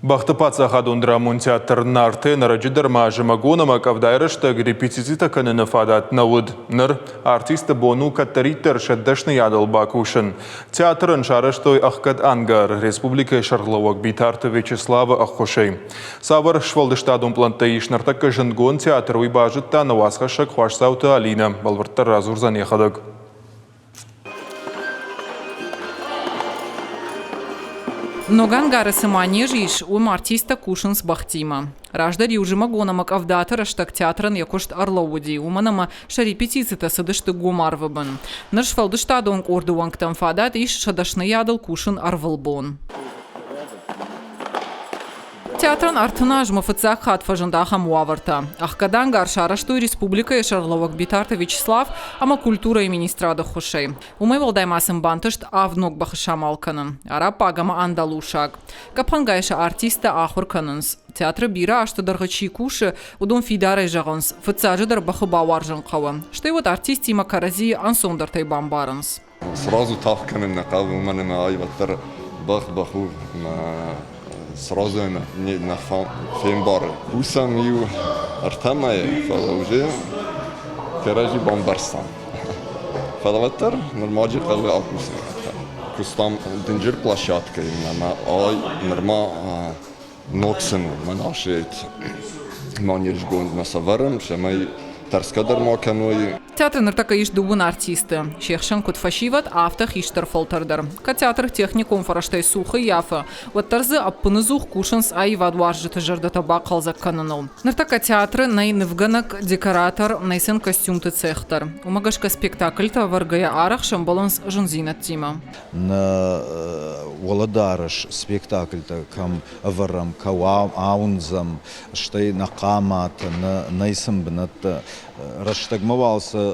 Бӕхты паддзахадон драмон театр Нарты ӕрӕджы дӕр ма зымӕгон ӕмӕ къӕвдайы рӕстӕг репетицитӕ кӕныны фадат нӕ уыд. Ныр артисты бон у кӕддӕриддӕр сӕ дӕсныйадыл бакусын. Театрӕн сарӕзтой ӕхгӕд ангар республикӕйы сӕргълӕууӕг Битарты Вячеславы ӕххуысӕй. Цавӕр сфӕлдыстадон пълӕнттӕ ис ныртӕккӕ зындгонд театр, уый базыдта нӕ уацхӕссӕг Хуасдзауты Алинӕ. Бӕлвырддӕр радзурдзӕн йӕхӕдӕг. Ног ангары цы манеж ис, уым артисттӕ кусынц бӕхтимӕ. Раздӕр-иу зымӕгон ӕмӕ къӕвдаты рӕстӕг театрӕн йӕ куыст ӕрлӕууыди, уымӕн ӕмӕ сӕ репетицитӕ цыдысты гом арвы бын. Ныр сфӕлдыстадон къорды уӕнгтӕн фадат ис сӕ дӕсныйадыл кусын ӕрвылбон. Театрӕн 30 азмӕ фыццаг хатт фӕзынд ахӕм уавӕртӕ. Ӕхгӕд ангар сарӕзтой республикӕйы сӕргълӕууӕг Битарты Вячеслав ӕмӕ культурӕйы министрады ӕххуысӕй. Уымӕй уӕлдай ма сын бантыст авд ног бӕхы самал кӕнын – араббаг ӕмӕ андалусаг. Къӕпхӕнгай сӕ артисттӕ ахуыр кӕнынц. Театры бирӕ азты дӕргъы чи кусы, уыдон фидарӕй зӕгъынц, фыццаджыдӕр бӕхы бауарзын хъӕуы. Стӕй уӕд артисттимӕ кӕрӕдзийы ӕнцондӕртӕй бамбарынц. Сразу тагъд кӕнын нӕ хъӕуы, уымӕн ӕмӕ аиваддӕр бӕх бӕх у ӕмӕ сразу нӕ фембары. Кусӕм иу ӕртӕ мӕйы, фӕлӕ уже кӕрӕдзи бамбӕрстам. Фӕлӕ уӕддӕр нырмаджы хъӕуы акусын. Куыстам дынджыр площадкӕйы ӕмӕ ай нырма ног сын у. Мӕн асыет манежгондмӕ сӕвӕрӕм, цӕмӕй тӕрсгӕ дӕр ма кӕной. Театры ныртӕккӕ ис дыууын артисты. Се хсӕн куыд фӕсивӕд, афтӕ хистӕр фӕлтӕр дӕр. Кӕд театр техникон фӕрӕзтӕй цух ӕййафы, уӕддӕр дзы ӕппыныдзух кусынц аивадуарзджыты зӕрдӕтӕ бахъӕлдзӕг кӕныныл. Ныртӕккӕ театры нӕй нывгӕнӕг, декоратор, нӕй сын костюмты цех дӕр. Уымӕ гӕсгӕ спектакльтӕ ӕвӕргӕйӕ арӕх сӕмбӕлынц зындзинӕдтимӕ. Нӕ уӕлӕдарӕс спектакльтӕ кӕм ӕвӕрӕм, кӕм ауындзӕм, стӕй нӕ хъаматӕ, нӕй сын бынӕттӕ. Рӕстӕгмӕ уал сӕ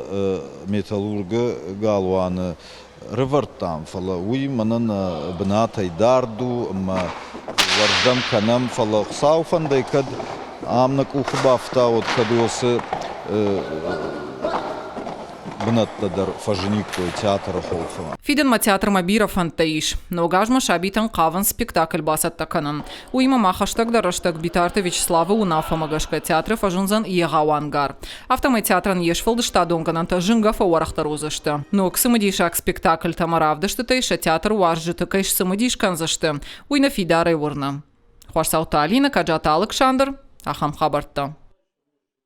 металлургы галуаны рывӕрдтам, фӕлӕ уый мӕнӕн бынатӕй дард у ӕмӕ уӕрдӕм кӕнӕм, фӕлӕ Хуыцауы фӕндӕй кӕд ам нӕ къухы бафтауӕд, кӕд уыцы бынӕттӕ дӕр фӕзыниккой театры хуылфы. Фидӕнмӕ театрмӕ бирӕ фӕндтӕ ис. Ног азмӕ сабитӕн хъавынц спектакль бацӕттӕ кӕнын. Уыимӕ ма хӕстӕгдӕр рӕстӕг Битарты Вячеславы уынаффӕмӕ гӕсгӕ театры фӕзындзӕн егъау ангар. Афтӕмӕй театрӕн йе сфӕлдыстадон гӕнӕнтӕ зынгӕ фӕуӕрӕхдӕр уыдзысты. Ног цымыдисаг спектакльтӕ ӕмӕ равдыстытӕй сӕ театр уарзджыты кӕй сцымыдис кӕндзысты, уый нӕ фидарӕй уырны. Хуасауты Алинӕ, Каджаты Алыксандр, ахӕм хабӕрттӕ.